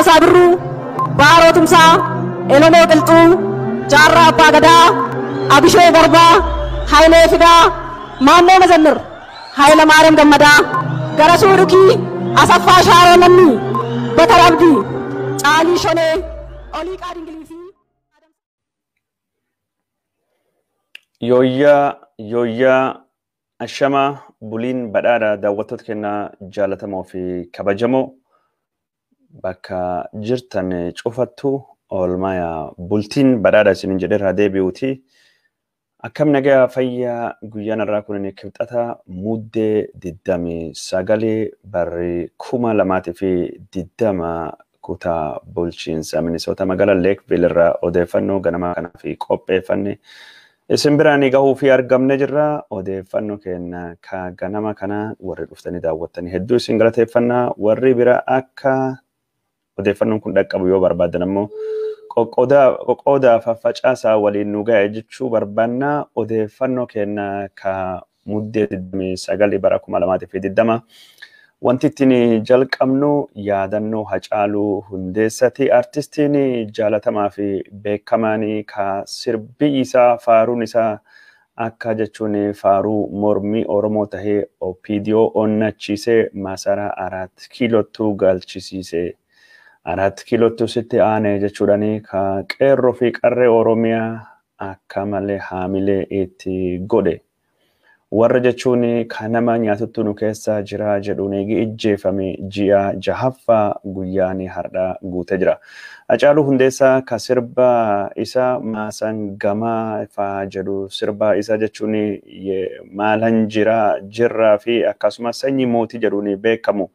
Taaddasaa Birruu, Baaroo Tumsaa, Elemoo Qilxuu, Jaarraa Abbaa Gadaa, Abishee Garbaa, Hayilee Fidaa, Maannoo Mazammir, Hayila Maariyaam Gammadaa, Garasuu Dhukii, Asaffaa Shaaroo Lammii, Batar Abdii, Caalii Shonee, Oliiqaa Dingilii fi Yooyyaa yooyyaa ashamaa buliin badhaadha daawwattoota kennaa jaalatamoo fi kabajamoo bakka jirtan cufattu oolmaa bultiin badhaadha isinin jedheerraa deebi'uuti. Akkam nagaa fayyaa guyyaan irraa kun kibxata muddee 29 barri 2020 kutaa bulchiinsa Minisoota magaalaa Leekviil irraa odeeffannoo ganamaa kanaaf qopheeffanne. Isin biraan gahuu fi argamne jirra. Odeeffannoo keenya ka ganama kana warri dhuftanii daawwattanii hedduu isin galateeffannaa. Warri bira akka odeeffannoon kun dhaqqabu yoo barbaadan ammoo qoqqoodaa faffacaasaa waliin nu ga'e jechuu barbaanna. Odeeffannoo keenya ka muddee 29 bara 2020 wanti ittiin jalqabnu yaadannoo Hacaaluu Hundeessaati. Artistiin jaalatamaa fi beekamaan ka sirbi isaa faaruun isaa akka jechuun faaruu mormii Oromoo tahee OPDO onnachiisee masaraa 4 kiilottuu galchisiise. 4 kiilottuu sitti aane jechuudhaan ka qeerroo fi qarree Oromiyaa akka malee haamilee itti godhe. Warra jechuun kan nama nyaatuttu nu keessa jira jedhuun eegi ijjeefame ji'a jahaffaa guyyaan har'a guutee jira. Hacaaluu Hundeessaa ka sirba isaa maasan gamaa faa jedhu sirba isaa jechuun maalan jira jirraa fi akkasumas sanyii mootii jedhuun beekamu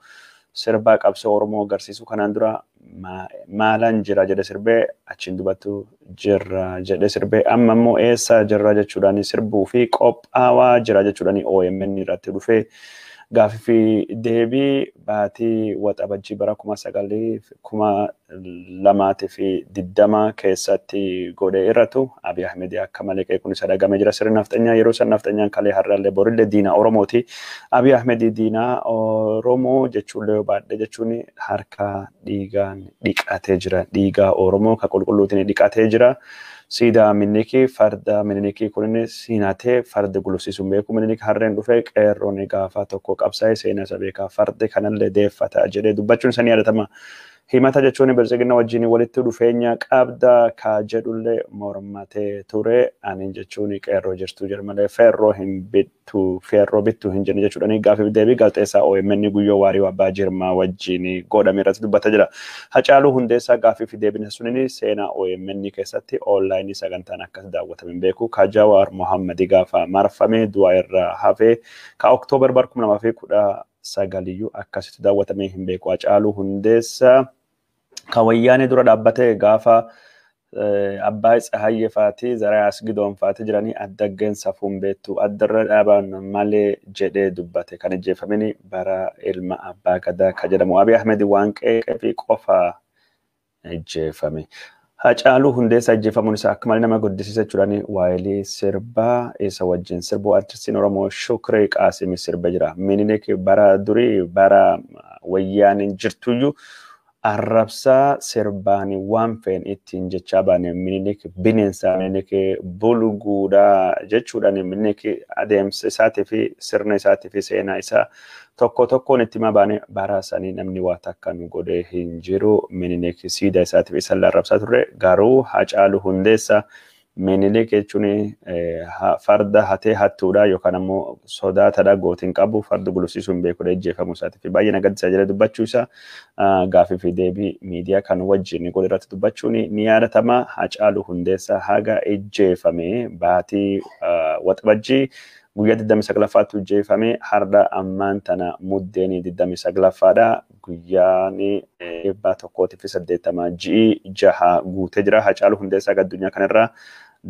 sirba qabsoo Oromoo agarsiisu kanaan dura maalan jira jedhe sirbee achiin dubattu jirra jedhe sirbee amma immoo eessa jirra jechuudhaan sirbuu fi qophaawaa jira jechuudhaan OMN irratti dhufee gaafii fi deebii baatii waxabajjii bara 2020 keessatti godhe irrattu Abiy Ahmed akka malee qeequun isa dhagame jira. Sirni nafxanyaa yeroo san nafxanyaan kalee har'allee borillee diina Oromooti. Abiy Ahmed diina Oromoo jechuullee baadhee jechuun harka dhiigaan dhiqatee jira. Dhiigaa Oromoo ka qulqulluutiin dhiqatee jira. Siidaa Minilikii farda Minilikii kunin siinatee farda gulufsiisuun beeku. Minilik harreen dhufee qeerroon gaafa tokko qabsaa'ee seenaa isa beekaa fardi kanallee deeffata jedhee dubbachuun isa ni yaadatama. Himata jechuun bilchiginna wajjin walitti dhufeenya qabda ka jedhullee mormatee ture. Ani jechuun qeerroo jirtu jedhu malee feerroo hin bittu feerroo bittu hin jenne jechuudhaan gaafii deebii gaazexeessaa OMN Guyyoo Waarii Abbaa Jirmaa wajjin godhame irratti dubbata jira. Hacaaluu Hundeessaa gaafii fi deebiin suniin seenaa OMN keessatti onlaayinii sagantaan akkas daawwatame hin beeku. Ka Jawaar Mohammad gaafa marfame du'a irraa hafee ka Oktoobar bara 2019 akkasitti daawwatamee hin beeku. Hacaaluu Hundeessaa ka wayyaanee dura dhaabbatee gaafa Abbaay Tsahayyee fa'aatii Zaraa Asgidoon fa'aatii jiranii addaggeen safuun beektu addarra dhaaban malee jedhee dubbate kan ijjeefamini bara ilma abbaa gadaa ka jedhamu Abiy Ahmed waan qeeqee fi qofa ijjeefame. Hacaaluu Hundeessaa ijjeefamuun isaa akka malee nama guddisiisa jechuudhaan waayilii sirbaa isa wajjin sirbuu artistiin Oromoo Shukree Qaasimii sirba jira. Minilik bara durii bara wayyaaniin jirtuyyuu arrabsaa sirbaan waan fe'en ittiin jechaa baane Minilik bineensa Minilik bulguudha jechuudhaan Minilik adeemsa isaatii fi sirna isaatii fi seenaa isaa tokko tokkoon itti himaa baane bara sanii namni waa takka nu godhee hin jiru. Minilik siidaa isaatii fi isaan arrabsaa turre garuu Hacaaluu Hundeessaa Minilik jechuun farda hatee hattuudha yookaan ammoo sodaatadha gootiin qabu farda gulufsiisuu hin beekudha ijjeefamuu isaatii fi baay'ee na gaddisa jedhee dubbachuu isaa gaafii fi deebii miidiyaa kan wajjin godhe irratti dubbachuun ni yaadatama. Hacaaluu Hundeessaa haga ijjeefame baatii waxabajjii guyyaa 29ffaatti ijjeefame har'a ammaan tana muddeen 29ffaadha. Guyyaan 180 ji'i 6 guutee jira. Hacaaluu Hundeessaa addunyaa kanarraa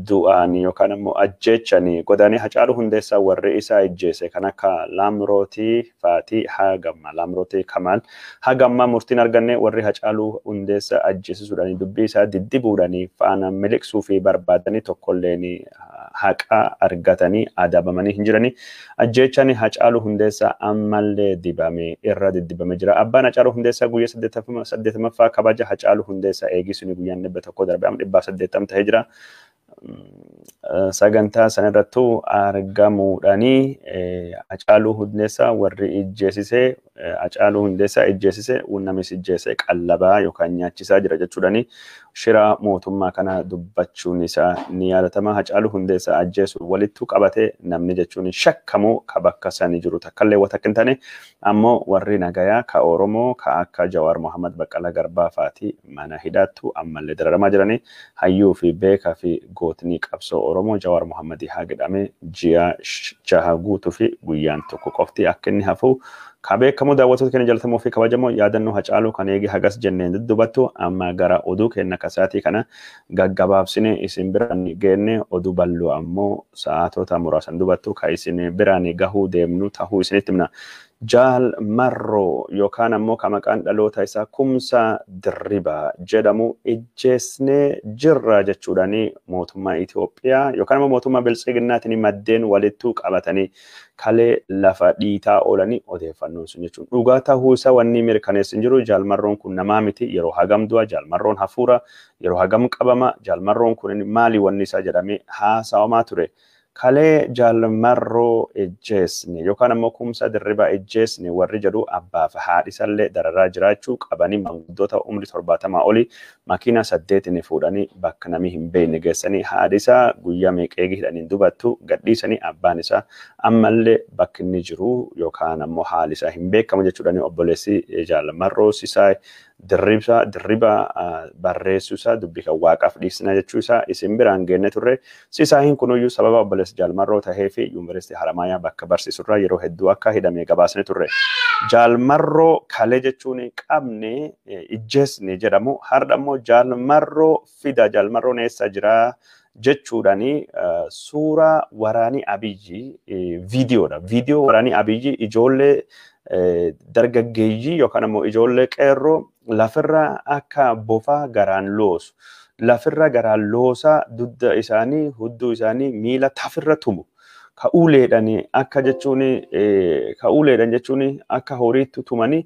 du'aan yookaan ammoo ajjeechanii godaanii Hacaaluu Hundeessaa warri isaa ijjeese kan akka Laamrootii Faatii Hagamma Laamrootii Kamaal Hagamma murtiin arganne warri Hacaaluu Hundeessaa ajjeesisuudhaan dubbii isaa diddibuudhaan faana miliqsuu fi barbaadanii tokkolleen haqa argatanii adabamanii hin jirani. Ajjeechaan Hacaaluu Hundeessaa ammallee dibamee irra diddibamee jira. Abbaan Hacaaluu Hundeessaa guyyaa 80ffaa kabaja Hacaaluu Hundeessaa eegisuni guyyaan 100 darbe amma 180 ta'ee jira. Sagantaa sanarrattu argamuudhaanii Hacaaluu Hundeessaa warri ijjeesisee Hacaaluu Hundeessaa ijjeesisee namis ijjeesee qallabaa yookaan nyaachisaa jira jechuudhaanii shira mootummaa kana dubbachuun isaa ni yaadatama. Hacaaluu Hundeessaa ajjeesuun walittu qabatee namni jechuun shakkamu ka bakka sani jiru takkallee wata hin taane ammoo warri nagayaa ka Oromoo ka akka Jawaar Mohammad Baqqalaa Garbaa faati mana hidhaattu ammallee dararamaa jiranii hayyuu fi beekaa fi gootni qabsoo Oromoo Jawaar Mohammadii haa jedhamee ji'a 6 guutuu fi guyyaan tokko qofti akka inni hafu ka beekamu. Daawwattoota keenya jaallatamoo fi kabajamoo, yaadannoo Hacaaluu kan eegi hagas jenneen duddubattu amma gara oduu keenya kasaatii kana gaggabaabsine isin biraan geenne. Oduu bal'oo ammoo sa'aatota muraasan dubattu ka isin biraan gahuu deemnu tahuu isinitti himna. Jaal Marroo yookaan ammoo ka maqaan dhaloota isaa Kumsaa Dirribaa jedhamu ijjeesnee jirra jechuudhaanii mootummaa Itoophiyaa yookaan ammoo mootummaa Biltsiginnaatiin maddeen walittuu qabatanii kalee lafa dhiitaa oolanii odeeffannoon sun jechuun dhugaa tahuu isaa wanni mirkaneessin jiru. Jaal Marroon kun namaa miti, yeroo hagam du'a Jaal Marroon, hafuura yeroo hagam qabama Jaal Marroon kun, maali wanni isaa jedhamee haasawamaa ture. Kalee Jaalmarroo ejjeesne yookaan ammoo Kumsaa Dirribaa ejjeesne warri jedhu abbaa fi haadhisallee dararaa jiraachuu qabanii manguddoota umrii 70 olii makiina 8 fuudhanii bakka namni hin beekne geessanii haadhisaa guyyaa meeqeegi hidhanii dubattu gadhiisanii abbaan isaa ammallee bakki inni jiru yookaan ammoo haali isaa hin beekamu jechuudhaan obboleessi Jaalmarroo Sisaay Dirribsaa Dirribaa barreessuu isaa dubbii kan waaqaaf dhiisna jechuu isaa isin biraan geenne turre. Sisaahin kunuyyuu sababa obboleessi Jaalmarroo tahee fi Yuunivarsiitii Haramaayaa bakka barsiisurraa yeroo hedduu akka hidhamee gabaasne turre. Jaalmarroo kalee jechuun qabne ijjeesne jedhamu har'a immoo Jaalmarroo fida, Jaalmarroon eessa jiraa jechuudhaani suuraa waraanii Abiyyi viidiyoodha. Viidiyoo waraanii Abiyyi ijoollee dargaggeeyyii yookaan ammoo ijoollee qeerroo lafirra akka bofaa garaan loosu. Lafirra garaan loosaa dugda isaanii, hudduu isaanii, miila tafirra tumu. Ka uleedhaan akka jechuun ka uleedhaan jechuun akka horiitti tumanii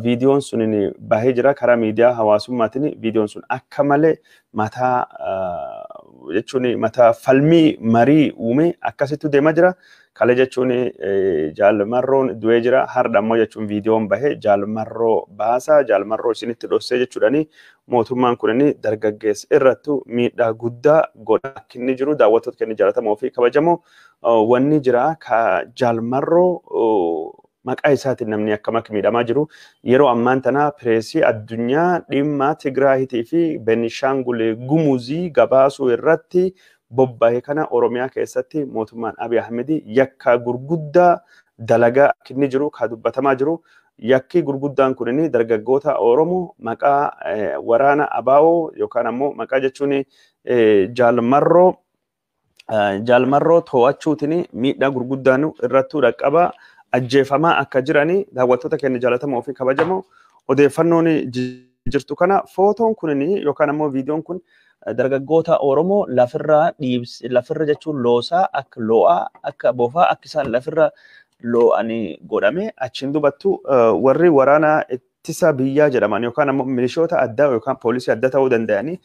viidiyoon sun bahee jira karaa miidiyaa hawaasummaatiin. Viidiyoon sun akka malee mataa jechuun mataa falmii marii uume akkasittu deemaa jira. Kale jechuun Jaalmarroon du'ee jira. Har'a ammoo jechuun viidiyoon bahee Jaalmarroo baasaa, Jaalmarroo isinitti dhossee jechuudhaani mootummaan kun dargaggeessa irrattu miidhaa guddaa godha akka inni jiru. Daawwattoota keenya jaallatamoo fi kabajamoo, wanni jira ka Jaalmarroo maqaa isaatiin namni akkam akka miidhamaa jiru yeroo ammaan tana pireesii addunyaa dhimma Tigraahitii fi Benishaangul Gumuzii gabaasuu irratti bobba'e kana Oromiyaa keessatti mootummaan Abiy Ahmed yakka gurguddaa dalagaa akka inni jiru ka dubbatamaa jiru. Yakki gurguddaan kun dargaggoota Oromoo maqaa waraana ABO yookaan ammoo maqaa jechuun Jaalmarroo to'achuutiin miidhaa gurguddaan irrattuu dhaqqaba ajjeefamaa akka jiranii. Daawwattoota keenya jaallatamoo fi kabajamoo, odeeffannoon jirtu kana footoon kun yookaan ammoo viidiyoon kun dargaggoota Oromoo lafirraa dhiibs lafirra jechuun loosaa akka loo'aa akka bofaa akka isaan lafirra loo'anii godhame. Achiin dubattu warri waraana ittisa biyyaa jedhaman yookaan ammoo milishoota addaa yookaan poolisii adda ta'uu danda'anii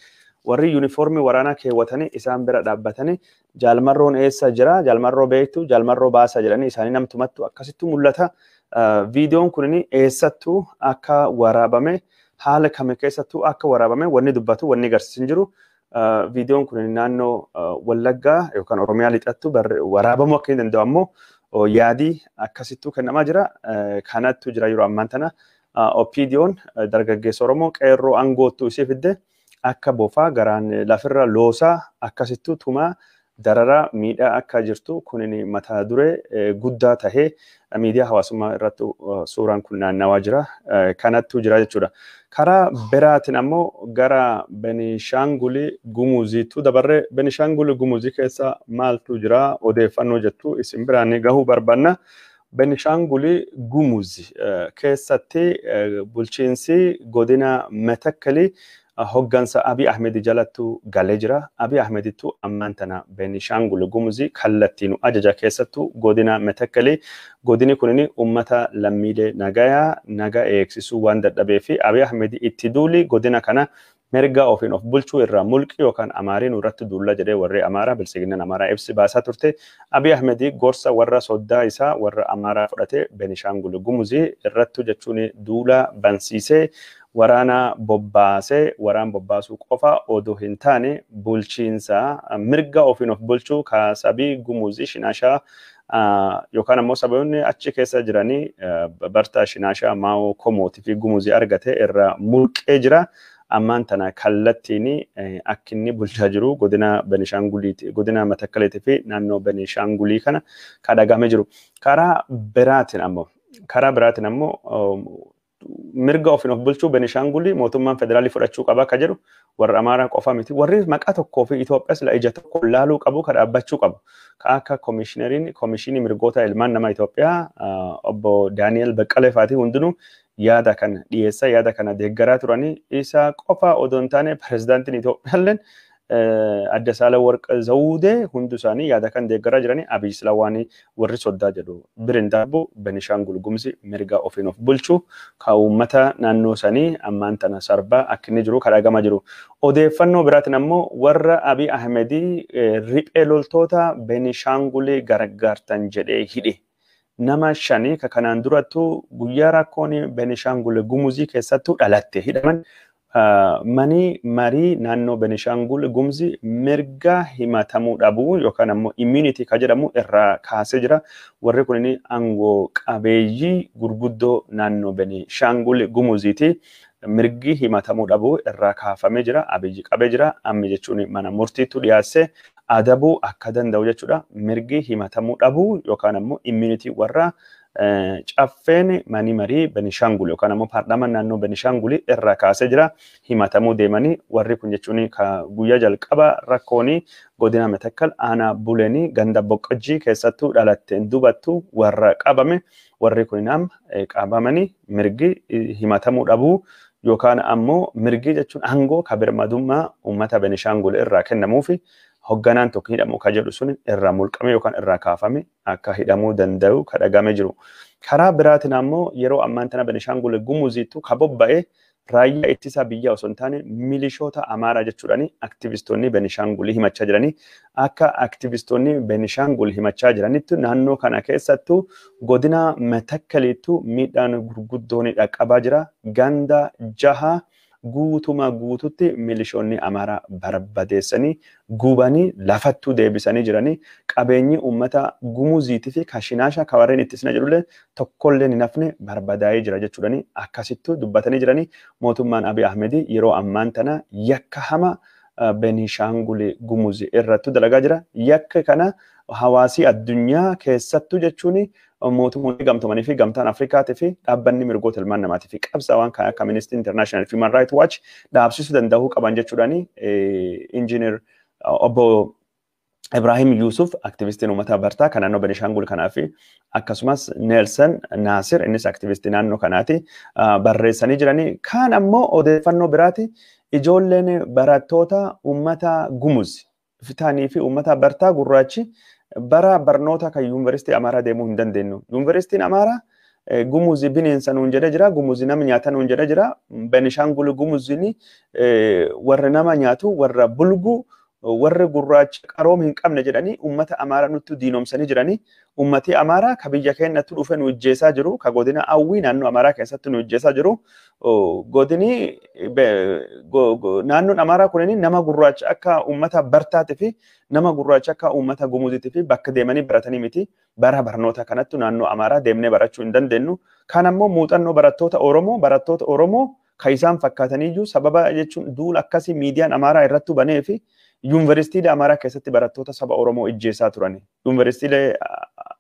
warri yuunifoormii waraanaa keewwatanii isaan bira dhaabbatanii "Jaalmarroon eessa jira, Jaalmarroo beektu, Jaalmarroo baasaa" jedhanii isaanii namtumattu akkasittu mul'ata. Viidiyoon kun eessattuu akka waraabame, haala kame keessattuu akka waraabame wanni dubbatu wanni agarsiisu hin jiru. Viidiyoon kun naannoo Wallaggaa yookaan Oromiyaa lixattu waraabamuu akka hin danda'u ammoo yaadii akkasittuu kennamaa jira. Kanattu jira yeroo ammaan tana. OPDO'n dargaggeessa Oromoo qeerroo aangoottuu isii fidde akka bofaa garaan lafirra loosaa akkasittuu tumaa dararaa miidhaa akka jirtu kunin mata duree guddaa tahee miidiyaa hawaasummaa irratti suuraan kun naannawaa jira. Kanattu jira jechuudha. Karaa biraatiin ammoo gara Benishaangul Gumuziitu dabarree Benishaangul Gumuzii keessa maaltu jira odeeffannoo jettu isin biraan gahuu barbaanna. Benishaangul Gumuz keessatti bulchiinsi godina Metakkalii hoggansa Abiy Ahmed jalattu galee jira. Abiy Ahmedittu ammaan tana Beenishaangul Gumuzii kallattiin ajaja keessattu godina Metekkelii godini kunin uummata lammiilee nagayaa naga eegsisuu waan dadhabee fi Abiy Ahmed itti duuli godina kana mirga ofiin of bulchuu irraa mulqi yookaan Amaariin irratti duulla jedhee warri Amaaraa bilisiginnaan Amaaraa ibsi baasaa turte. Abiy Ahmed gorsa warra soddaa isaa warra Amaaraa fudhatee Beenishaangul Gumuzii irrattu jechuun duula bansiisee waraana bobbaasee waraan bobbaasuu qofa odoo hin taane bulchiinsa mirga ofiin of bulchuu kaasabii Gumuzii Shinaashaa yookaan ammoo saboonni achi keessa jiranii Bartaa Shinaashaa Maa'oo Komootii fi Gumuzii argate irraa mulqee jira. Ammaan tana kallattiin akka inni bulchaa jiru godina Benishaanguliiti godina Matakkaleetii fi naannoo Benishaangulii kana kadhagamee jiru. Karaa biraatiin ammoo mirga ofiin of bulchuu Benishaangulii mootummaan federaalii fudhachuu qaba akka jedhu warra Amaaraa qofa miti. Warri maqaa tokkoo fi Itoophiyaas la ija tokko laaluu qabu ka dhaabbachuu qabu. Ka akka koomishineriin koomishinii mirgoota ilmaan namaa Itoophiyaa obbo Daani'el Baqqalee fa'aatii hundinuu yaada kana dhiyeessa yaada kana deeggaraa turanii isa qofa odoo hin taane pirezidaantiin Itoophiyaalleen adda Saalawarq Zawudee hundi isaanii yaada kan deeggaraa jiranii Abiy Silawaanii warri soddaa jedhu birin darbu Benishaangul Gumzi mirga ofiin of bulchuu ka uummata naannoo sanii ammaan tana sarbaa akka inni jiru kadhagama jiru. Odeeffannoo biraatiin ammoo warra Abiy Ahmedii riphee loltoota Benishaangulii gargaartan jedhee hidhe. Nama shanii ka kanaan durattu guyyaa rakkoon Benishaangul Gumuzii keessattuu dhalatte hidhaman manii marii naannoo Benishaangul Gumuzii mirga himatamuu dhabuu yookaan ammoo immunity ka jedhamu irraa kaasee jira. Warri kunin aangoo qabeeyyii gurguddoo naannoo Benishaangul Gumuziiti. Mirgi himatamuu dhabuu irraa kaafamee jira. Abiyyi qabee jira. Ammi jechuun mana murtiitu dhiyaase adabuu akka danda'u jechuudha. Mirgi himatamuu dhabuu yookaan ammoo immunity warra caffeen manii marii Benishaangul yookaan ammoo paarlaamaan naannoo Benishaangul irraa kaasee jira. Himatamuu deemanii warri kun jechuun guyyaa jalqaba rakkoon godina Matakkal aanaa Buleenii ganda Boqqojjii keessattuu dhalatteen dubattu warra qabame warri kun amma qabamanii mirgi himatamuu dhabuu yookaan ammoo mirgi jechuun aangoo kabirmadummaa uummata Benishaangul irraa kennamuufi hogganaan tokko hidhamu ka jedhu sun irraa mulqame yookaan irraa kaafame akka hidhamuu danda'u kadhagame jiru. Karaa biraatiin ammoo yeroo ammaan tana Benishaangul Gumuziittu ka bobba'e raayyaa ittisa biyyaa osoo hin taane milishoota Amaaraa jechuudhaan aktivistoonni Benishaangul himachaa jiranii akka aktivistoonni Benishaangul himachaa jiranitti naannoo kana keessattuu godina Matakkaliittu miidhaan gurguddoon dhaqqabaa jira. Ganda jaha guutuma guututti milishoonni Amaaraa barbadeessanii gubanii lafattuu deebisanii jiranii qabeenyi uummata Gumuziitii fi Kashinaasha ka warreen ittisna jedhullee tokkollee hin hafne barbadaa'ee jira jechuudhani akkasittuu dubbatanii jiranii mootummaan Abiy Ahmed yeroo ammaan tana yakka hama Benishaangul Gumuzii irrattu dalagaa jira. Yakka kana hawaasii addunyaa keessattuu jechuun mootummoonni gamtoomanii fi gamtaan Afrikaatii fi dhaabbanni mirgoota ilmaan namaatii fi qabsaawwan kan akka Amnesty International fi Human Rights Watch dhaabsisuu danda'uu qaban jechuudhaani injiinar obbo Ibrahim Yusuf aktivistiin uummata Bartaa kan naannoo Benishaangul kanaa fi akkasumas Neelsan Naasir innis aktivistii naannoo kanaati barreessanii jiranii. Kaan ammoo odeeffannoo biraati ijoolleen barattoota uummata Gumuz fitaanii fi uummata Bartaa gurraachi bara barnoota kan yuunivarsiitii Amaaraa deemuu hin dandeenyu. Yuunivarsiitiin Amaaraa Gumuzii bineensa nuun jedhee jira, Gumuzii nama nyaata nuun jedhee jira. Benishaangul Gumuziin warra nama nyaatu, warra bulgu, warra gurraacha qarooma hin qabne jedhanii uummata Amaaraa nutti diinomsanii jiranii. Uummati Amaaraa ka biyya keenyatti dhufe nu ijjeesaa jiru, ka godina Awwii naannoo Amaaraa keessatti nu ijjeesaa jiru. Godini naannoon Amaaraa kunin nama gurraacha akka uummata Bartaatii fi nama gurraacha akka uummata Gumuziitii fi bakka deemanii baratanii miti. Bara barnoota kanattu naannoo Amaaraa deemnee barachuu hin dandeenyu. Kan ammoo muuxannoo barattoota Oromoo kan isaan fakkaataniyyuu sababa jechuun duula akkasii miidiyaan Amaaraa irratti banee fi yuunivarsiitiilee Amaaraa keessatti barattoota saba Oromoo ijjeesaa turani. Yuunivarsiitiilee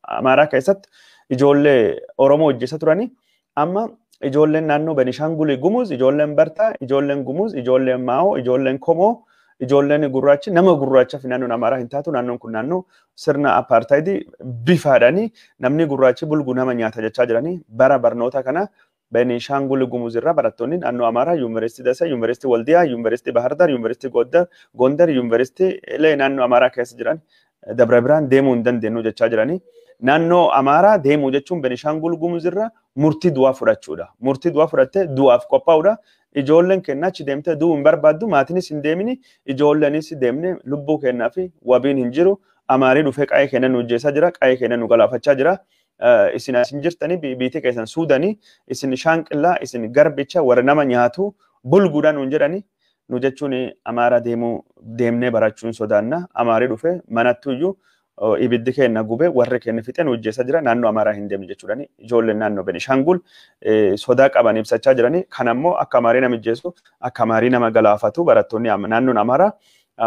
Amaaraa keessatti ijoollee Oromoo ijjeesaa turani. Amma ijoolleen naannoo Benishaangul Gumuz, ijoolleen Bartaa, ijoolleen Gumuz, ijoolleen Maa'oo, ijoolleen Komoo, ijoolleen gurraachi nama gurraacha fi naannoon Amaaraa hin taatu. Naannoon kun naannoo sirna apartaayidii bifaadhaani namni gurraachi bulgu nama nyaata jechaa jiranii bara barnoota kana Benishangul Gumuz irraa barattoonni naannoo Amaaraa Yuunivarsiitii Dasee, Yuunivarsiitii Waldiyaa, Yuunivarsiitii Bahar Dar, Yuunivarsiitii Gondar, Yuunivarsiitii naannoo Amaaraa keessa jiran Dabra Birhaan deemuu hin dandeenyu jechaa jiranii. Naannoo Amaaraa deemuu jechuun Benishangul Gumuz irraa murtii du'aa fudhachuudha. Murtii du'aa fudhattee du'aaf qophaa'uudha. Ijoolleen keenya achi deemtee du'uu hin barbaaddu. Maatiinis hin deemini. Ijoolleenis deemne lubbuu keenyaa fi wabiin hin jiru. Amaarii dhufee qa'ee keenya nu ajjeesaa jira. Qa'ee keenya nu galaafachaa jira. Isin asin jirtanii biitii keessan Suudanii, isin shaanqillaa, isin garbicha warra nama nyaatu bulguudhaan nuun jedhani. Nu jechuun Amaaraa deemuu deemnee barachuun sodaanna. Amaarii dhufee manattu iyyuu ibiddi keenya gubee warri keenya fixee nu ajjeesaa jira. Naannoo Amaaraa hin deemne jechuudhani. Ijoolleen naannoo Benishangul sodaa qaban ibsachaa jirani. Kan ammoo akka Amaarii nama ajjeesu, akka Amaarii nama galaafatu barattoonni naannoon Amaaraa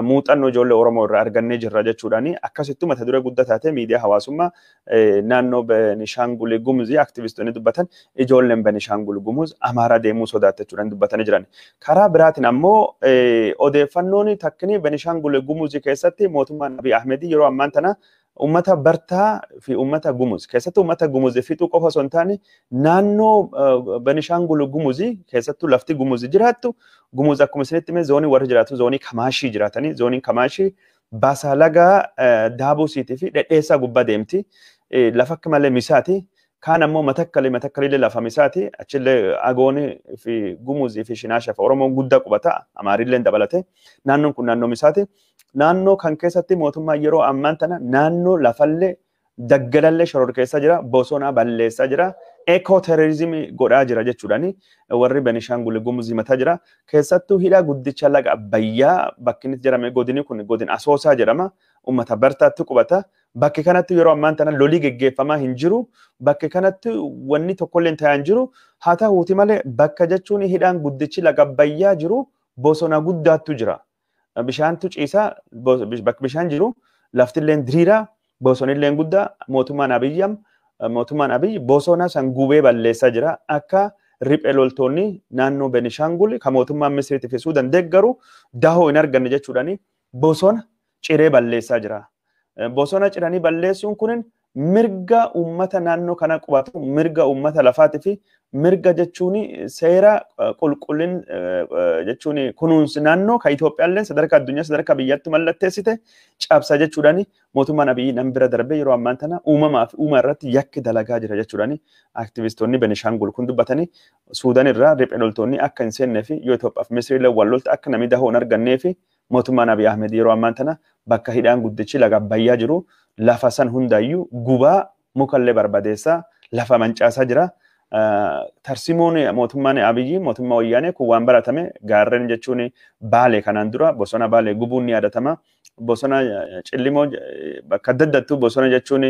muuxannoo ijoollee Oromoo irraa argannee jirra jechuudhani. Akkasittuu mata duree guddaa taatee miidiyaa hawaasummaa naannoo Benishangul Gumuz aktivistoonni dubbatan ijoolleen Benishangul Gumuz Amaaraa deemuu sodaatte jechuudhaan dubbatanii jiran. Karaa biraatiin ammoo odeeffannoon takkini Benishangul Gumuz keessatti mootummaan Abiy Ahmed yeroo ammaan tana uummata Bartaa fi uummata Gumuz keessattuu uummata Gumuz fixuu qofa osoo hin taane naannoo Benishangul Gumuz keessattuu lafti Gumuz jiraattu Gumuz akkuma isinitti hime zoonii warri jiraatu zoonii Kamaashii jiraatanii zooniin Kamaashii Baasalagaa Daabusiitii fi Dhedheessaa gubbaa deemti. Lafa akka malee misaati. Kaan ammoo Matakkalee lafa misaati. Achillee Agoonii fi Gumuzii fi Shinaashaa fi Oromoon guddaa qubata. Amaarillee dabalate. Naannoon kun naannoo misaati. Naannoo kan keessatti mootummaan yeroo ammaan tana naannoo lafallee daggalallee shororkeessaa jira, bosona balleessaa jira, eekoo terorizimii godhaa jira jechuudhaani warri Benishangul Gumuz himataa jira. Keessattuu hidha guddicha laga Abbayyaa bakki inni jedhame godini kun godin Asoosaa jedhama. Uummata Bartaatti qubata. Bakki kanatti yeroo ammaan tana lolii geggeeffamaa hin jiru. Bakki kanatti wanni tokkollee ta'aa hin jiru. Haa ta'uuti malee bakka jechuun hidhaan guddichi laga Abbayyaa jiru bosona guddaattu jira. Bishaantu ciisaa bakki bishaan jiru laftilleen diriiraa bosonilleen guddaa mootummaan Abiy bosona san gubee balleessaa jira. Akka riphee loltoonni naannoo Benishangul kan mootummaan Misiriitii fi Suudaan deeggaru dahoo hin arganne jechuudhaani bosona ciree balleessaa jira. Bosona ciranii balleessuun kunin mirga uummata naannoo kana qubatu, mirga uummata lafaatii fi mirga jechuun seera qulqullin jechuun kunuunsi naannoo kan Itoophiyaallee sadarkaa addunyaa sadarkaa biyyaatti mallatteessite cabsa jechuudhaani mootummaan Abiyyi nan bira darbee yeroo ammaan tana uumamaa fi uuma irratti yakki dalagaa jira jechuudhaani aktivistoonni Benishangul kun dubbatanii Suudaan irraa riphee loltoonni akka hin seennee fi yoo Itoophiyaa fi Misiriillee wal lolta akka namni dahoo hin argannee fi mootummaan Abiy Ahmed yeroo ammaan tana bakka hidhaan guddichi laga Abbayyaa jiru lafa san hundaayyuu gubaa mukallee barbadeessaa lafa mancaasaa jira. Tarsimoon mootummaan Abiyyi mootummaa wayyaanee kun waan baratame gaarreen jechuun Baalee kanaan dura bosona Baalee gubuun ni yaadatama. Bosona Cillimoo bakka adda addaattuu bosona jechuun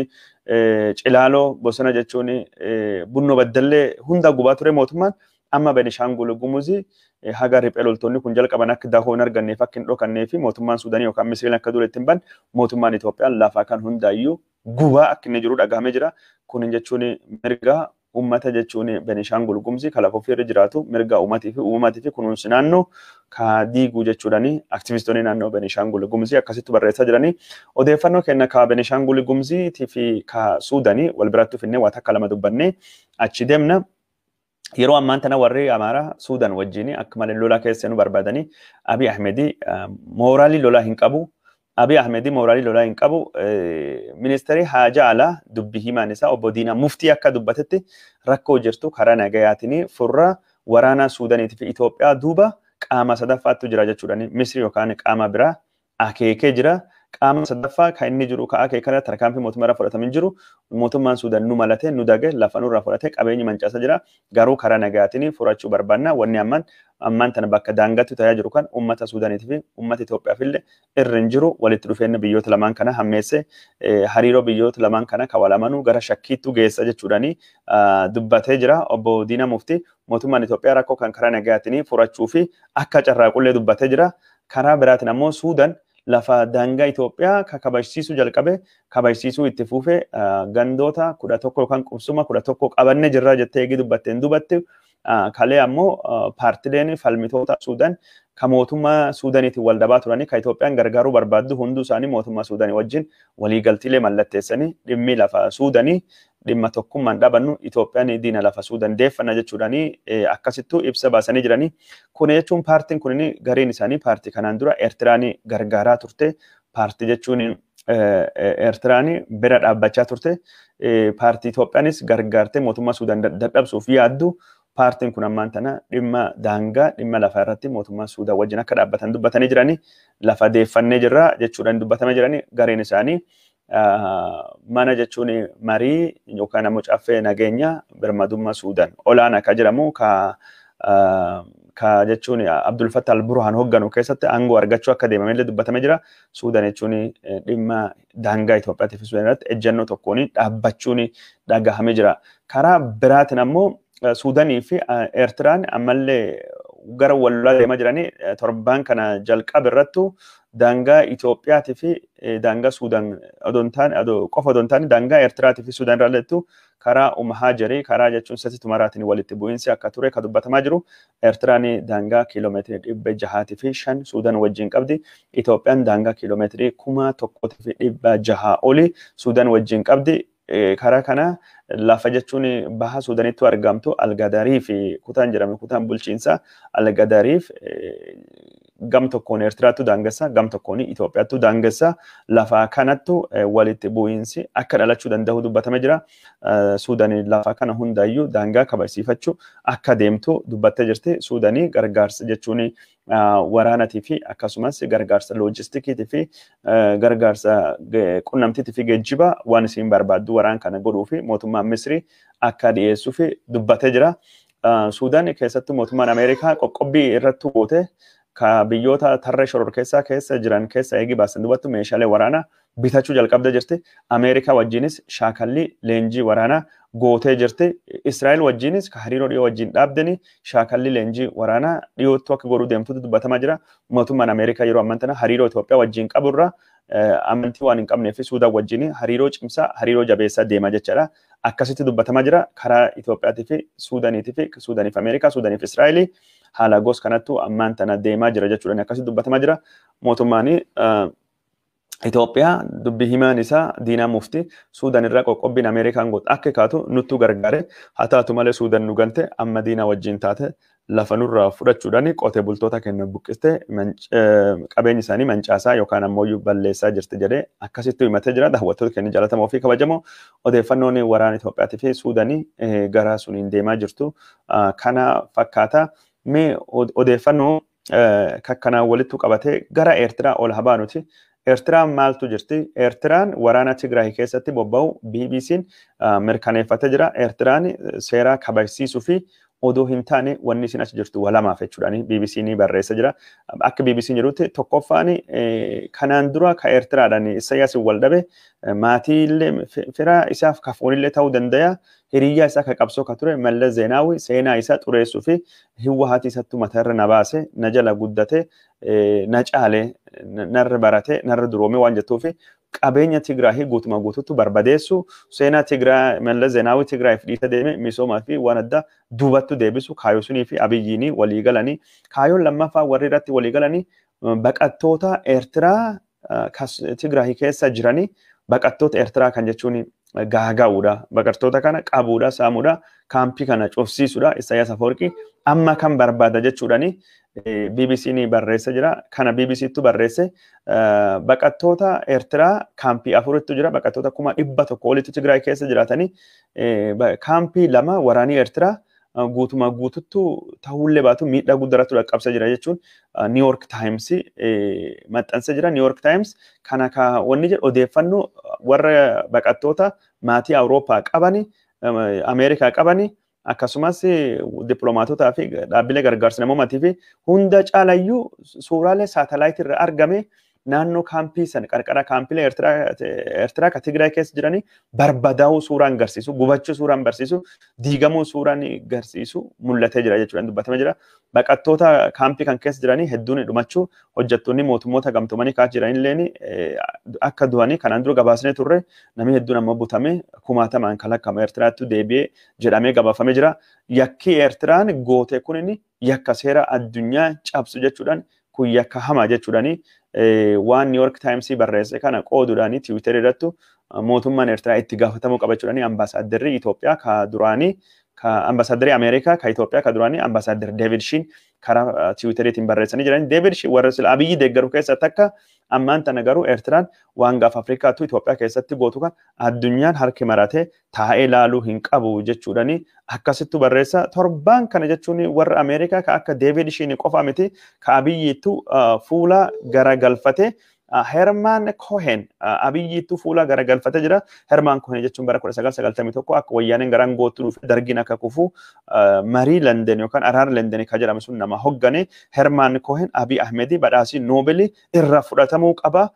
Cilaaloo bosona jechuun Bunnoo Baddallee hunda gubaa ture mootummaan. Amma Benishangul Gumuz haga riphee loltoonni kun jalqaban akka dahoo hin arganneef akka hin dhokannee fi mootummaan Suudaanii yookaan Misiriin akka dura ittiin ban mootummaan Itoophiyaan lafaa kan hundaayyuu gubaa akka inni jiru dhagahamee jira. Kun jechuun mirga uummata jechuun Benishangul Gumuz kan lafa ofii irra jiraatu mirga uummatii fi uumamaatii fi kunuunsi naannoo ka diiguu jechuudhaani aktivistoonni naannoo Benishangul Gumuz akkasitti barreessaa jiranii. Odeeffannoo kenna ka Benishangul Gumuzii fi ka Suudaanii wal biratti finnee waa takka lama dubbannee achi deemna. Yeroo ammaan tana warri Amaaraa Suudaan wajjin akka malee lolaa keessa nu barbaadanii Abiy Ahmed mooraalii lolaa hin qabu. Abiy Ahmed mooraalii lolaa hin qabu. Ministeerri haajaa alaa dubbii himaan isaa obbo Diinaa Muftii akka dubbatetti rakkoo jirtu karaa nagayaatiin furra waraana Suudaaniitii fi Itoophiyaa duuba qaama sadaffaattu jira jechuudhaan Misri yookaan qaama biraa akeekee jira. Qaama sadaffaa kan inni jiru ka'aa kee kana tarkaanfii mootummaa irraa fudhatamin jiru mootummaan Suudaan nu malate nu dage lafa nurraa fudhate qabeenyi mancaasa jira garuu karaa nagaatiin furachuu barbaanna wanni ammaan tana bakka daangattu tayaa jiru kan uummata Suudaaniitii fi uummata Itoophiyaaf illee irra hin jiru walitti dhufeenya biyyoota lamaan kana hammeesse hariiroo biyyoota lamaan kana kan wal amanuu gara shakkiittu geessa jechuudhaani dubbatee jira obbo Diinaa Muftii mootummaan Itoophiyaa rakkoo kan karaa nagaatiin furachuu fi akka carraaqullee dubbatee jira karaa biraatiin ammoo Suudaan lafa daangaa Itoophiyaa ka kabajsiisuu jalqabe kabajsiisuu itti fufe gandoota 11 yookaan qubsuma 11 qabanne jirra jettee eegi dubbatteen dubbatti Kalee ammoo paartileen falmitoota Suudaan ka mootummaa Suudaaniitiin wal dhabaa turanii ka Itoophiyaan gargaaruu barbaaddu hunduu isaanii mootummaa Suudaanii wajjin waliigaltiilee mallatteessanii dhimmi lafa Suudaanii dhimma tokkummaan dhabannu Itoophiyaan diina lafa Suudaan deeffanna jechuudhaanii akkasittuu ibsa baasanii jiranii. Kun jechuun paartiin kun gariin isaanii paartii kanaan dura Eertiraan gargaaraa turte paartii jechuun Eertiraan bira dhaabbachaa turte paartii Itoophiyaanis gargaartee mootummaa Suudaan dadhabsuuf yaaddu paartiin kun ammaan tana dhimma daangaa dhimma lafaa irratti mootummaa Suudaan wajjin akka dhaabbatan dubbatanii jiranii lafa deeffannee jirra jechuudhaan dubbatamee jiranii gareen isaanii mana jechuun marii yookaan ammoo caffee nageenya birmadummaa Suudaan olaanaa ka jedhamu ka jechuun Abdul Fattah al-Burhaan hoogganu keessatti aangoo argachuu akka deemamellee dubbatamee jira. Suudaan jechuun dhimma daangaa Itoophiyaatii fi Suudaan irratti ejjennoo tokkoon dhaabbachuun dhagahamee jira. Karaa biraatiin ammoo Suudaanii fi Eertiraan ammallee gara wal lolaa deemaa jiranii torbaan kana jalqaba irrattu daangaa Itoophiyaatii fi daangaa Suudaan odoo hin taane qofa odoo hin taane daangaa Eertiraatii fi Suudaan irraa karaa Umhaajirii karaa jechuun Sati Tumaraatiin walitti bu'iinsi akka ture ka dubbatamaa jiru. Eertiraan daangaa kiiloomeetirii 605 Suudaan wajjin qabdi. Itoophiyaan daangaa kiiloomeetirii 1600 oli Suudaan wajjin qabdi. Karaa kana lafa jechuun baha Suudaanitti argamtu Algadarii fi kutaan jedhame kutaan bulchiinsa Algadariif gam tokkoon Eertiraattu daangessa gam tokkoon Itoophiyaattu daangessa lafa kanattu walitti bu'iinsi akka dhalachuu danda'u dubbatamee jira. Suudaanii lafa kana hundaayyuu daangaa kabajsiifachuu akka deemtu dubbattee jirti. Suudaanii gargaarsa jechuun waraanatii fi akkasumas gargaarsa loojistikiitii fi gargaarsa qunnamtiitii fi geejjiba waan isiin barbaaddu waraan kana godhuu fi mootummaan Misrii akka dhiyeessuu fi dubbatee jira. Suudaan keessattuu mootummaan Ameerikaa qoqqobbii irratti goote ka biyyoota tarree shororkeessaa keessa jiran keessa eegi baasan dubattu meeshaalee waraanaa bitachuu jalqabdee jirti. Ameerikaa wajjinis shaakallii leenjii waraanaa gootee jirti. Israa'el wajjinis ka hariiroo dhiyoo wajjin dhaabdeni shaakallii leenjii waraanaa dhiyoottu akka godhuu deemtutu dubbatamaa jira. Mootummaan Ameerikaa yeroo ammaan tana hariiroo Itoophiyaa wajjin qaburra amantii waan hin qabnee fi Suudaan wajjin hariiroo cimsaa hariiroo jabeessaa deema jechaadha. Akkasitti dubbatamaa jira karaa Itoophiyaatii fi Suudaaniitii fi Suudaaniif Ameerikaa, Suudaaniif Israa'elii haala gos kanattu ammaan tana deemaa jira jechuudhaan akkasitti dubbatamaa jira. Mootummaan Itoophiyaa dubbi himaan isaa Diinaa Mufti Suudaan irraa qoqqobbiin Ameerikaan goote akka kaatu nuttu gargaare haa taatu malee Suudaan nu gante amma diinaa wajjin taate lafa nurraa fudhachuudhaan qotee bultoota keenya buqqistee qabeenya isaanii mancaasaa yookaan ammoo balleessaa jirti jedhee akkasitti himatee jira. Daawwattoota keenya jaallatamoo fi kabajamoo odeeffannoon waraana Itoophiyaatii fi Suudaanii gara suniin deemaa jirtu kana fakkaata. Mee odeeffannoo kakkanaan walitti qabatee gara Eertiraa ol haa baanuti. Eertiraan maaltu jirti? Eertiraan waraana Tigraay keessatti bobba'u BBC'n mirkaneeffatee jira. Eertiraan seera kabajsiisuu fi odoo hin taane wanni isin achi jirtu walamaaf jechuudhaan BBC'n barreessa jira. Akka BBC'n jedhutti tokkoffaan kanaan dura ka Eertiraadhaan Isaayyaas wal dhabe maatiillee fira isaaf kafoonillee ta'uu danda'a. Hiriyyaa isaa ka qabsoo ka ture Mallas Zeenaawi seenaa isaa xureessuu fi hiwwaati isattu mataarra na baase na jala guddate na caale narra barate narra duroome waan jettuufi qabeenya Tigraahii guutuma guututti barbadeessu seenaa Tigraay Mallas Zeenaawi Tigraayiif dhiisa deeme misoomaa fi waan adda duubattu deebisu kaayoo sunii fi Abiyyiinii walii galanii kaayoon lammaffaa warri irratti walii galanii baqattoota Eertiraa Tigraahii keessa jiranii baqattoota Eertiraa kan jechuun gaagaa'uudha. Baqattoota kana qabuudha, saamuudha, kaampii kana cufsiisuudha. Isaayyaas Afawarqii amma kan barbaada jechuudhaani BBC'n barreessa jira. Kana BBC'ttu barreesse baqattoota Eertiraa kaampii 4tti jira. Baqattoota 100,000 olitti Tigraay keessa jiraatanii kaampii 2 waraanii Eertiraa guutuma guututtu ta'ullee baatu miidhaa guddaarratti dhaqqabsa jira jechuun New York Times maxxansa jira. New York Times kana ka wanni jedhu odeeffannoo warra baqattoota maatii Awurooppaa qabani, Ameerikaa qabani akkasumas dippiloomaatotaa fi dhaabbilee gargaarsa namoomaatii fi hunda caalayyuu suuraalee saatalaayitii irra argame Naannoo kaampii sana qarqara kaampiilee Eertiraa ka Tigraay keessa jiranii barbadaa'uu suuraan garsiisu, gubachuu suuraan barsiisu, diigamuu suuraan garsiisu mul'atee jira jechuudha dubbatamee jira. Baqattoota kaampii kan keessa jiranii hedduun dhumachuu, hojjettoonni mootummoota gamtoomanii kaas jiranillee akka du'anii kanaan dura gabaasnee turre. Namni hedduun ammoo butamee kumaatamaan kan lakkaa'amu Eertiraatti deebi'ee jedhamee gabaafamee jira. Yakki Eertiraan goote kun yakka seera addunyaa cabsu jechuudhaan, kun yakka hamaa jechuudhaani waan New York Times barreesse kana qooduudhaani Twitter irrattu mootummaan Eertiraa itti gaafatamuu qaba jechuudhaani ambaasaaddarri Itoophiyaa ka duraanii, ka ambaasaaddarri Ameerikaa ka Itoophiyaa ka duraanii ambaasaadder David Sheen karaa Twitteriitiin barreessanii jiran. David Sheen warra sila Abiyyi deeggaru keessa takka. Ammaan tana garuu Eertiraan waan gaafa Afrikaatu Itoophiyaa keessatti gootu kan addunyaan harki maratee taa'ee laaluu hin qabu jechuudhaani akkasittu barreessa. Torbaan kana jechuun warra Ameerikaa ka akka David Sheen qofa miti ka Abiyyiittu fuula garagalfate. Herman Cohen Abiyyiittu fuula garagalfatee jira. Herman Cohen jechuun bara 1991 akka wayyaaneen garaan gootu dhufe, dargiin akka kufu marii London yookaan araara London kan jedhamu sun nama hoggane. Herman Cohen Abiy Ahmedi badhaasii Noobelii irraa fudhatamuu qaba.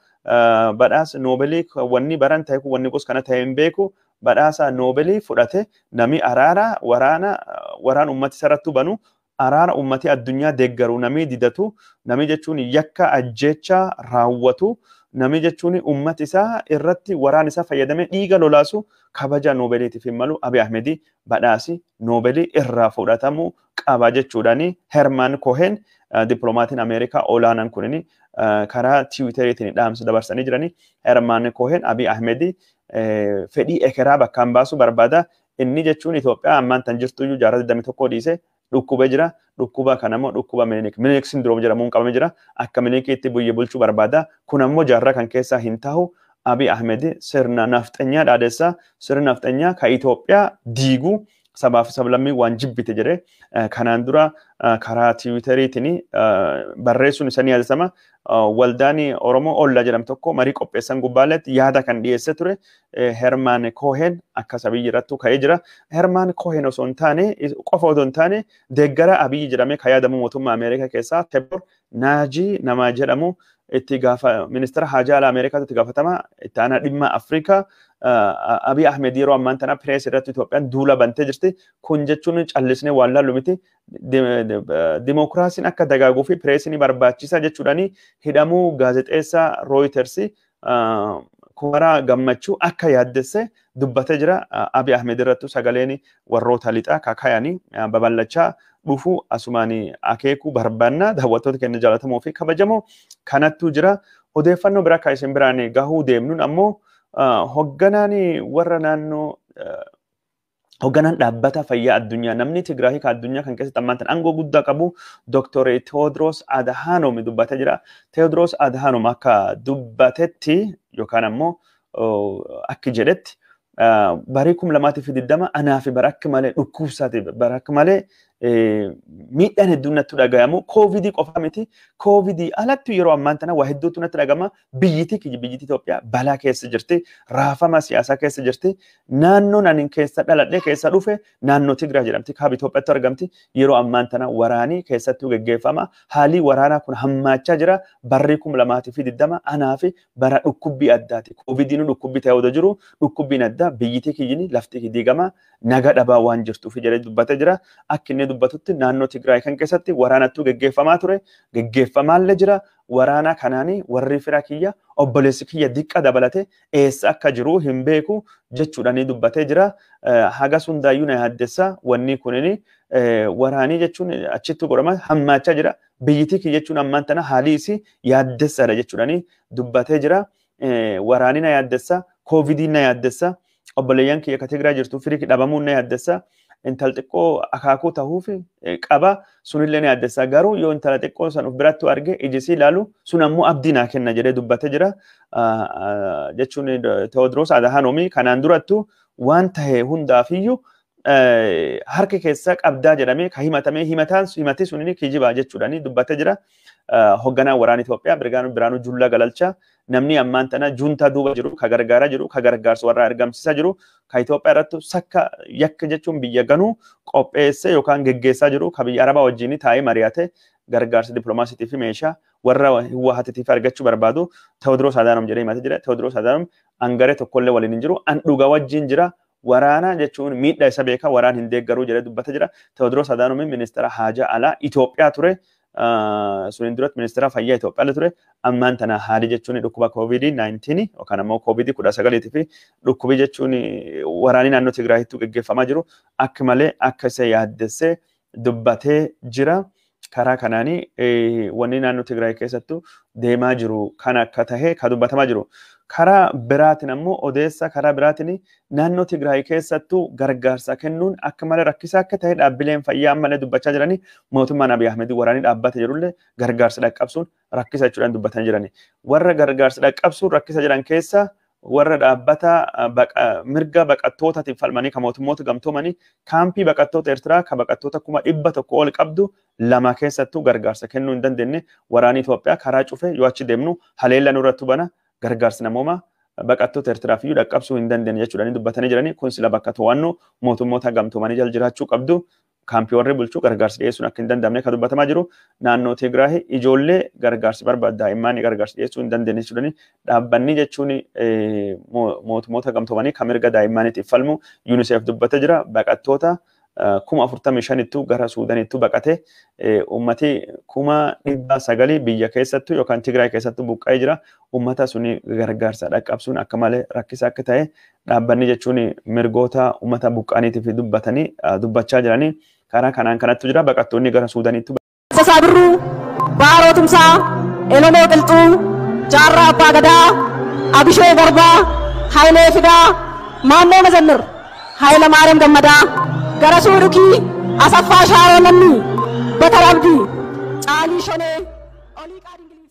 Badhaasa Noobelii wanni baran ta'e kun wanni gos kana ta'e hin beeku. Badhaasa Noobelii fudhate nami araara waraana waraan ummati sarrattu banu, araara ummati addunyaa deeggaru namni didatu, namni jechuun yakka ajjeechaa raawwatu, namni jechuun ummati isaa irratti waraan isaa fayyadamee dhiiga lolaasu kabaja Noobeliitiif hin malu. Abiy Ahmedi badhaasi Noobelii irraa fudhatamuu qaba jechuudhaani Herman Cohen dippiloomaatiin Ameerikaa olaanaan kunini karaa Tiwiiteriitiin dhaamsa dabarsanii jirani. Herman Cohen Abiy Ahmedi fedhii ekeraa bakkaan baasuu barbaada. Inni jechuun Itoophiyaa ammaan tan jirtuyyuu jaarraa 21 dhiisee dhukkubee jira. Dhukkuba kanammoo dhukkuba Minilik. Minilik syndrome jedhamuun qabamee jira. Akka Minilikiitti biyya bulchuu barbaada. Kun ammoo jaarraa kan keessaa hin tahu. Abiy Ahmed sirna nafxanyaa dhaadessaa, sirna nafxanyaa ka Itoophiyaa diiguu sabaaf sablammii waan jibbite jedhee kanaan dura karaa Tiwiiteriitiin barreessuun isa ni yaadatama. Waldaan Oromoo Ollaa jedhamu tokko marii qopheessan gubbaaletti yaada kan dhiyeesse ture. Herman Cohen akka Abiyyi irrattu ka'ee jira. Herman Cohen osoo hin taane qofa osoo hin taane deeggara Abiyyi jedhamee kan yaadamu mootummaa Ameerikaa keessaa Tibor Naajii nama jedhamu itti gaafa ministeera haajaa alaa Ameerikaatu itti gaafatama itti aanaa dhimma Afrikaa Abiy Ahmed yeroo ammaan tana pirees irratti Itoophiyaan duula bantee jirti. Kun jechuun callisnee waan laallu miti. Dimookiraasiin akka dagaaguu fi pireesiin barbaachisa jechuudhaani hidhamuu gaazexeessaa Reuters Kumaraa Gammachuu akka yaaddesse dubbatee jira. Abiy Ahmed irrattu sagaleen warroota lixaa kakayanii babal'achaa dhufu asumaan akeekuu barbaanna. Daawwattoota keenya jaallatamoo fi kabajamoo, kanattu jira. Odeeffannoo biraa kan isin biraan gahuu deemnuun ammoo hogganaan warra naannoo, hogganaan dhaabbata fayyaa addunyaa, namni Tigraay kan addunyaa kan keessatti ammaan aangoo guddaa qabu Dr. Tewoodiroos Adhanom dubbatee jira. Tewoodiroos Adhanom akka dubbatetti yookaan ammoo akki jedhetti, barii 2020 anaa fi bara akka malee dhukkubsaati, bara akka malee miidhaan hedduun natti dhagayamu. Koovidii qofa miti, koovidii alatti yeroo ammaan tana waa hedduutu natti dhagama. Biyyiti biyyiti Itoophiyaa balaa keessa jirti, raafama siyaasaa keessa jirti. Naannoon ani keessa dhaladhe, keessa dhufe, naannoo Tigraay jedhamti, kaaba Itoophiyaatti argamti. Yeroo ammaan tana waraanii keessattuu geggeeffama. Haalli waraanaa kun hammaachaa jira. Barri 2020 anaa fi bara dhukkubbii addaati. Koovidiin dhukkubbii ta'ee odoo jiru dhukkubbiin addaa biyyiti kiyyini lafti diigama naga dhabaa waan jirtuuf jedhee dubbatee jira. Akka inni dubbatutti naannoo Tigraay kan keessatti waraanattuu geggeeffamaa ture, geggeeffamaallee jira. Waraana kanaanii warri fira kiyya, obboleessi kiyya diqqa dabalate eessa akka jiru hin beeku jechuudhaan dubbatee jira. Haga sundaayyuu na yaaddessa wanni kunini waraanii jechuun achitti godhama hammaachaa jira. Biyyittii kiyya jechuun ammaan tana haalli isii yaaddessaadha jechuudhaan dubbatee jira. Waraanii na yaaddessa, koovidiin na yaaddessa, obboleeyyan kiyya ka Tigraay jirtu firii dhabamuun na yaaddessa. Intal xiqqoo akaakuu tahuuf qaba, sunillee ni yaaddessa. Garuu yoo intala xiqqoo san of biratti arge, ijisii ilaalu sun ammoo abdii naa kenna jedhee dubbatee jira. Jechuun Tewoodiroos Adhanom kanaan durattu waan tahe hundaafiyyuu harka keessa qabdaa jedhamee ka himatamee, himataan himati sunini kijibaa jechuudhaan dubbatee jira. Hogganaan waraana Itoophiyaa Biraanuu Jullaa Galalchaa, namni ammaan tana juuntaa duuba jiru, ka gargaaraa jiru, ka gargaarsa warra argamsiisaa jiru, ka Itoophiyaa irratti sakka yakka jechuun biyya ganuu qopheessee yookaan geggeessaa jiru, ka biyya Arabaa wajjin taa'ee mari'ate gargaarsa dippiloomaasiitii fi meeshaa warra Hiwaahatiitiif argachuu barbaadu Tewoodiroos Adaanom jedhee himatee jira. Tewoodiroos Adaanom angaree tokkollee waliin hin jiru. An dhugaa wajjin jira. Waraana jechuun miidhaa isa beeka waraan hin deeggaruu jedhee dubbata jira. Tewoodiroos Adaanom ministeera haajaa alaa Itoophiyaa ture. Suniin duratti ministeera fayyaa Itoophiyaa ture. Ammaan tana haali jechuun dhukkuba COVID-19 yookaan ammoo COVID-19 fi dhukkubi jechuun waraanni naannoo Tigraayitti gaggeeffamaa jiru akka malee akka isa yaaddessee dubbatee jira. Karaa kanaanii wanni naannoo Tigraay keessattuu deemaa jiru kan akka tahe kan dubbatamaa jiru. Karaa biraatiin ammoo odeessa karaa biraatiin naannoo Tigraay keessattuu gargaarsa kennuun akka malee rakkisaa akka tahe dhaabbileen fayyaa ammallee dubbachaa jiranii mootummaan Abiy Ahmed waraanii dhaabbate jirullee gargaarsa dhaqqabsuun rakkisa jechuudhaan dubbatanii jirani. Warra gargaarsa dhaqqabsuun rakkisa jiran keessa warra dhaabbata mirga baqattootaatiif falmanii kan mootummoota gamtoomanii kaampii baqattoota Eertiraa kan baqattoota 100,000 ol qabdu lama keessattuu gargaarsa kennuu hin dandeenye waraanni Itoophiyaa karaa cufe yoo achi deemnu haleella nurratti bana gargaarsi namoomaa baqattoota Eertiraaf iyyuu dhaqqabsuu hin dandeenye jechuudhaan dubbatanii jiranii kun sila bakka to'annoo mootummoota gamtoomanii jala jiraachuu qabdu kaampii warri bulchuu gargaarsi dhiyeessuun akka hin danda'amne kan dubbatamaa jiru naannoo Tigraay ijoollee gargaarsi barbaadu daa'imman gargaarsi dhiyeessuu hin dandeenye jechuudhaan dhaabbanni jechuun mootummoota gamtoomanii kan mirga daa'immaniitiif falmu UNICEF dubbatee jira baqattoota 45,000 gara Suudaanittu baqate uummati 900,000 biyya keessattu yookaan Tigraay keessattu buqqa'ee jira. Uummata suni gargaarsa dhaqqabsuun akka malee rakkisaa akka ta'e dhaabbanni jechuun mirgoota uummata buqqa'aniitiif dubbatanii dubbachaa jiranii karaa kanaan kanattu jira baqattoonni gara Suudaanittu. Tasaa Birruu, Baaroo Tumsaa, Elemoo Qilxuu, Jaarraa Abbaa Gadaa, Abishee Garbaa, Hayilee Fidaa, Maannoo Mazammir, Hayila Maariyaam Gammadaa, Garasuu Dhukii, Asaffaa Shaaroo Lammii, Batar Abdii, Caalii Shonee, Oliiqaa Dingilii.